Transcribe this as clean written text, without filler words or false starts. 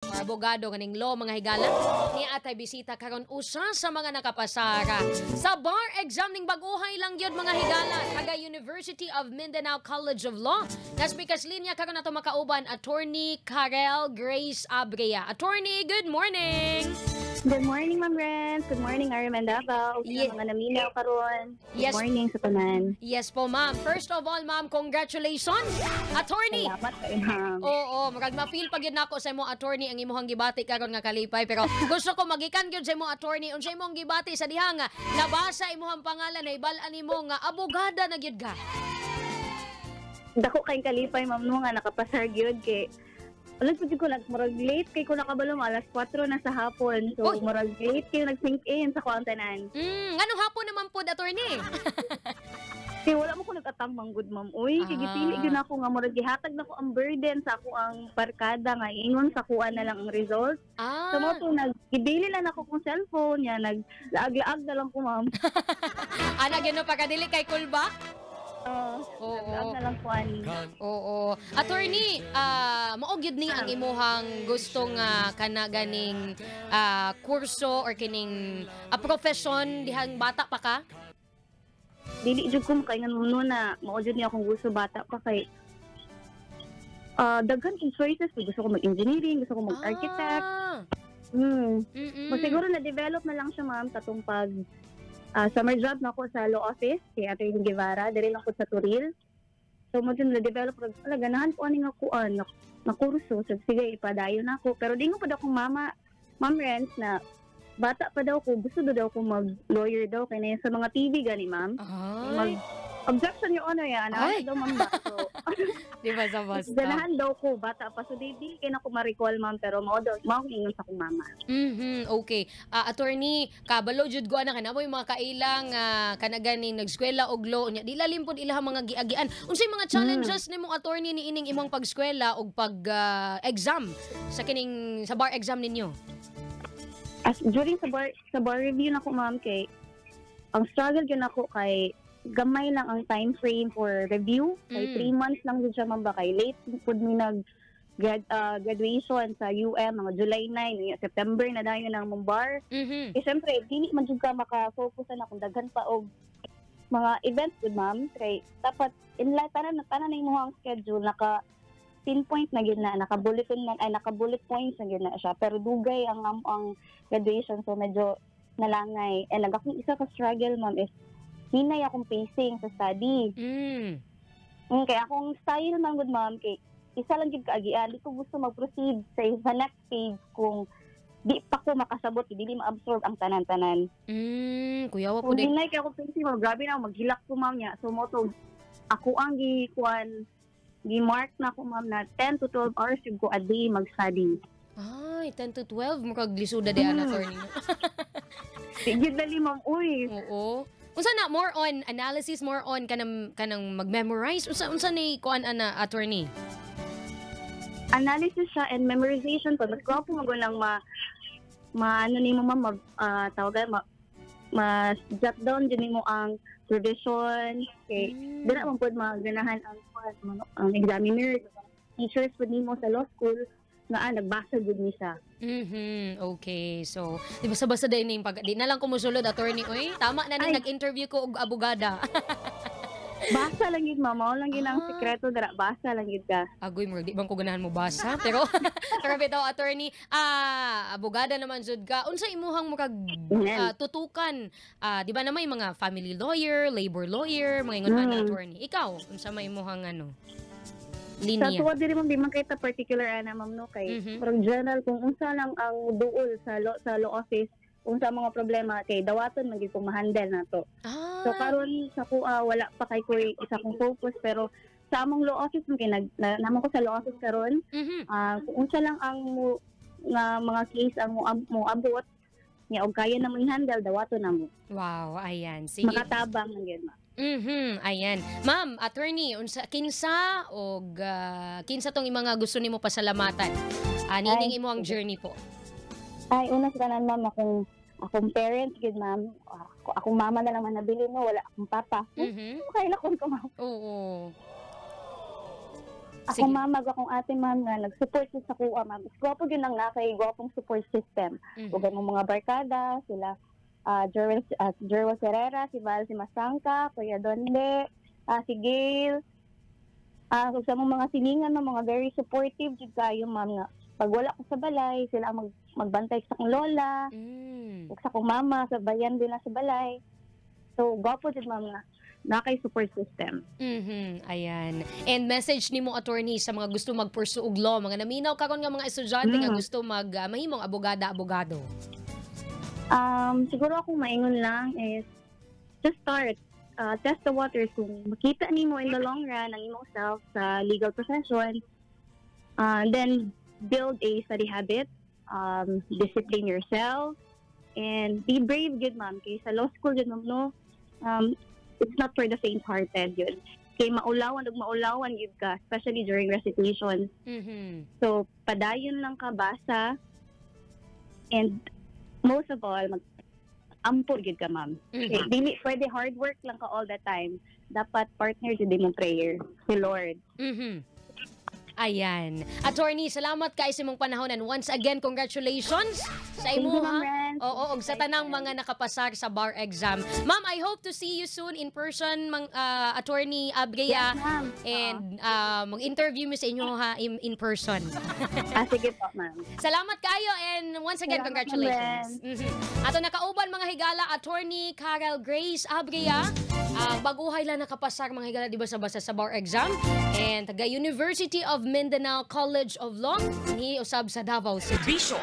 Or abogado ganing law, mga higala, ni atay bisita karon, usa sa mga nakapasara sa bar exam ning bag-ohay lang gyud, mga higala, taga University of Mindanao College of Law. Nas linya karon ato makauban, Attorney Karel Grace Abrea. Attorney, good morning. Good morning, Ma'am Renz. Good morning, RMN Davao. Mga naminaw karon. Good morning sa tanan. Yes po, ma'am. First of all, ma'am, congratulations, Attorney. Salamat kay ma'am. Oo, murag ma-feel pa gyud nako sa imo, Attorney, ang imong gibati karon nga kalipay, pero gusto ko magikan gyud sa imo, Attorney, unsa imong gibati sa dihang nga nabasa imong pangalan, nahibal-an nimo nga abogada na gyud ka? Dako kay kalipay, ma'am, no, nga nakapasar gyud kay wala pud ko nag murag late kay ko nakabalo, mga alas 4 na sa hapon. So Uy! Murag late kayo nag-sink in sa kuang tanan. Nganong hapon naman pod, Attorney? Kay wala mo ko nag-atang manggod, ma'am. Uy, kay gipili gyud ako nga murag gihatag na ko ang burden sa ako ang barkada nga ingon sa kuan na lang ang result. So mo to nag gibili lang ako kong cellphone niya, naglaag-laag na lang ko, ma'am. Ana gyud no, pagkadili kay kulba? Oo. Naglaag na lang ko ani. Oo. Attorney, mao gyud ni ang imuhang gusto nga kana ganing kurso or kining profession dihang bata pa ka? Dili jud ko makaingon mo na mao jud ni akong gusto bata pa kay daghan kong choices. Gusto ko mag-engineering, gusto ko mag-architect. Siguro na-develop na lang siya, ma'am, katong pag summer job na ako sa law office kay Atty. Guevara, diri lang ko sa Turil. So mo na-develop wala ganahan ko ani nga kuan na kurso. So sige, ipadayon na ako. Pero dingo pa daw akong mama, Ma'am Renz, na bata pa daw ko, gusto daw ko mag-lawyer daw kay na sa mga TV gani, ma'am. Ay. Mag objection, Your Honor, yan. Ay. Ano daw, ma'am ba? So, Di ba sa basta? Ganahan daw ko, bata pa. So, di kay na ko ma-recall, ma'am, pero mao daw, mao akong ingon sa akong mama. Okay. Attorney, kabalo jud ko ana kana mo yung mga kailang kana ganing nagskwela og law nya di lalim pod ilahang mga giagian. Unsay mga challenges nimo, Attorney, ni ining imong pagskwela og pag exam sa kining sa bar exam ninyo? As during sa bar review na ko, ma'am, kay ang struggle gyud nako kay gamay lang ang time frame for review kay 3 months lang jud siya, ma'am ba, kay late pud mi nag graduation sa UM, mga July 9 unya September na dayon ang mong bar. Eh syempre dili man jud ka maka-focus na kung daghan pa og mga events gud, ma'am, kay dapat in tanan na tanan na imong schedule naka pinpoint na gyud na, naka bulletin na, ay, naka bullet points na gyud na siya, pero dugay ang graduation, so medyo nalangay. And ang akong isa ka struggle, ma'am, is hinay akong pacing sa study. Kaya akong style man gud, ma'am, kay isa lang gyud kaagian. Di ko gusto mag-proceed sa next page kung di pa ko makasabot, dili ma-absorb ang tanan-tanan. Kuya wa Kung pud eh. hinay kay ako pacing, ma'am, grabe na ako, maghilak ko, ma'am, niya. So mo to ako ang gi kuan gi-mark na ako, ma'am, na 10 to 12 hours yung ko a day mag-study. Ay, 10 to 12 murag lisuda di ana, Attorney. Sige dali, ma'am, uy. Oo. Unsa na, more on analysis, more on kanang mag-memorize? Unsa ni kuan ana, Attorney? Analysis siya and memorization po. Mas gwapo mo lang ma ano nimo, ma'am, mag tawagan ma jot down din nimo ang provision kay dira man pud maganahan ang kuan, ang examiner, teachers pud nimo sa law school nga nagbasa gud ni siya. Okay. So, di ba basta-basta din yung pag di na lang ko musulod, Attorney, oy. Tama na ning Ay. nag-interview ko og abogada. Basa lang gid, ma'am, mao lang gid ang sikreto dira, basa lang gid ka. Agoy, murag di bang ko ganahan mo basa, pero pero bitaw, Attorney, abogada naman jud ka. Unsa imuhang murag tutukan? Di ba na may mga family lawyer, labor lawyer, mga ingon ana, Attorney? Ikaw, unsa may imuhang ano Sa linya? tuwa diri, ma'am, di man kay ta particular ana, ma'am, no, kay murag general kung unsa lang ang duol sa law office, unsa ang mga problema kay dawaton man gid kung ma-handle nato. So karon sa kuha wala pa kay koy isa kong focus, pero sa among law office man kay nag namo ko sa law office karon, kung unsa lang ang mo, nga mga case ang mo abot nya og kaya na mo i-handle, dawaton na mo. Wow, ayan. Sige. Makatabang lang gyud, ma'am. Ayan. Ma'am, Attorney, unsa kinsa og kinsa tong mga gusto nimo pasalamatan? Nining Ay, imo ang sige. journey po. Ay, una sa tanan, ma'am, akong parents gid, ma'am. Akong mama na lang man nabili mo, wala akong papa. Okay na ko, ma'am. Oo. Ako, ma'am, ug akong ate, ma'am, nga nag-support siya sa akoa, ma'am. Mas gwapo gyud ang naa kay gwapong support system. Ug among mga barkada, sila Jerwel Herrera, si Val, si Masangka, Kuya Donde, si Gail, ug sa among mga silingan, ma'am, mga very supportive jud kayo, ma'am, nga pag wala ko sa balay, sila ang magbantay sa akong lola, ug sa akong mama, sa bayan din na sa balay. So, gwapo jud, ma'am, nga naa kay support system. Ayan. And message nimo, attorney, sa mga gusto mag-pursue og law, mga naminaw karon nga mga estudyante nga gusto mag mahimong abogada, abogado. Siguro akong maingon lang is just start. Test the waters. Kung makita nimo in the long run ang imong self sa legal profession, then build a study habit, discipline yourself, and be brave gyud, ma'am. Kay sa law school gyud, ma'am, no, it's not for the faint-hearted gyud. Kay maulawan ug maulawan gyud ka, especially during recitations. So, padayon lang ka basa. And most of all, mag ampo gyud ka, ma'am. Kay dili pwede hard work lang ka all the time. Dapat partner jud imong prayer, si Lord. Ayan. Attorney, salamat kay sa imong panahon and once again, congratulations sa Thank you, imo Ma'am ha. Ren. Oo, og sa tanang mga nakapasar sa bar exam. Ma'am, I hope to see you soon in person, mang, Attorney Abrea. Yes, ma'am. And mag-interview mi sa inyo ha in person. Ah, sige po, ma'am. Salamat kayo and once again, Salamat, congratulations. Ato nakauban, mga higala, Attorney Carol Grace Abrea. Baguhay lang nakapasar, mga higala, di ba, sa basa sa bar exam and taga University of Mindanao College of Law ni usab sa Davao City. Serbisyo.